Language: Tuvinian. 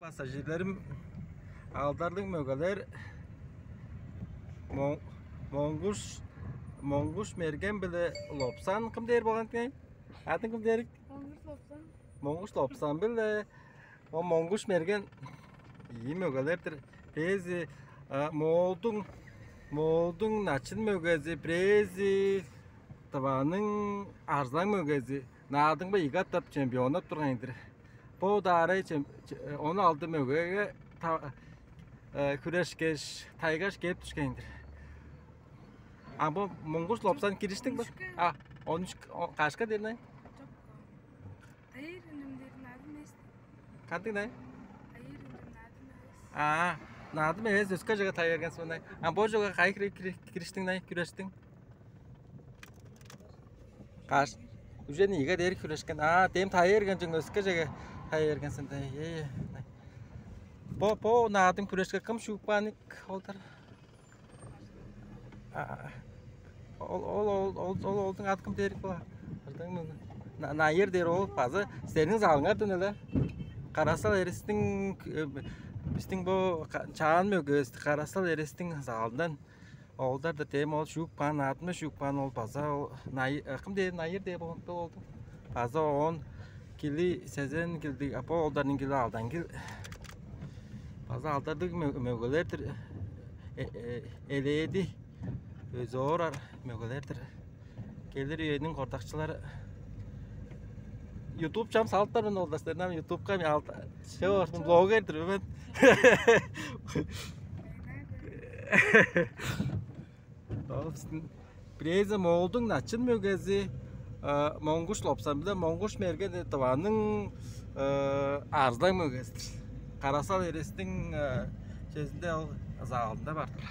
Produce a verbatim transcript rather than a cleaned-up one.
Пассажирлерим, алдарлыг мөгелер Моң- Моңгуш Моңгуш Мерген биле Лопсан. Кым дээр болган экен? Адың кым дээрик? Моңгуш Лопсан. Моңгуш Лопсан биле о Моңгуш Мерген ийи мөгелер-дир. Бирээзи Моолдуң Моолдуң начын мөгези, бирээзи Тываның Арзылаң мөгези. Наадымга ийи катап чемпионнап турган-дыр. Бо даарай он алды мөгеге хүрешкеш, тайгаш кээп дүшкен-дир. А бо Моңгуш Лопсан кириштиң бе? А, он үч кашка дернай? Тайыр үнүмдерин адым эсти. Кандыг най? Тайыр үнүм адым эс. А, наадым эвес өске жага тай берген сонай. А бо жага кай кириштиң най, күрештиң? Каш. Уже ниге дери күрешкен. А, дем тай берген жың өске жага тай берген сонай. Е. Бо бо наадым күрешке кым шууп кааник олдар? Ол ол ол ол олдуң ады кым дээрик бо? Ырдың Найыр дээр ол база силерниң залыңардан эле. Карасал Эрестиң биздиң бо чаан мөгөс Карасал Эрестиң залындан оолдар да дем ол шууп каан, наадымны шууп каан ол база ол кым дээр Найыр дээр болуп болду. База оон кили сезен килдиг апа оолдарның кили алдан кил база алдардыг мөгелер-дир. Элээди өзү оорар мөгелер-дир. Келир үениң кордакчылары YouTube чам салыптар мен ол даштарынан YouTube'ка мен алды. Все, блогер-дир мен. Ол биздин Бирээзи Моолдуң начын мөгези Моңгуш Лопсан биле Моңгуш Мерген Тываның арзылаң мөгезидир. Карасал Эрестиң чезинде ол залында бардыр.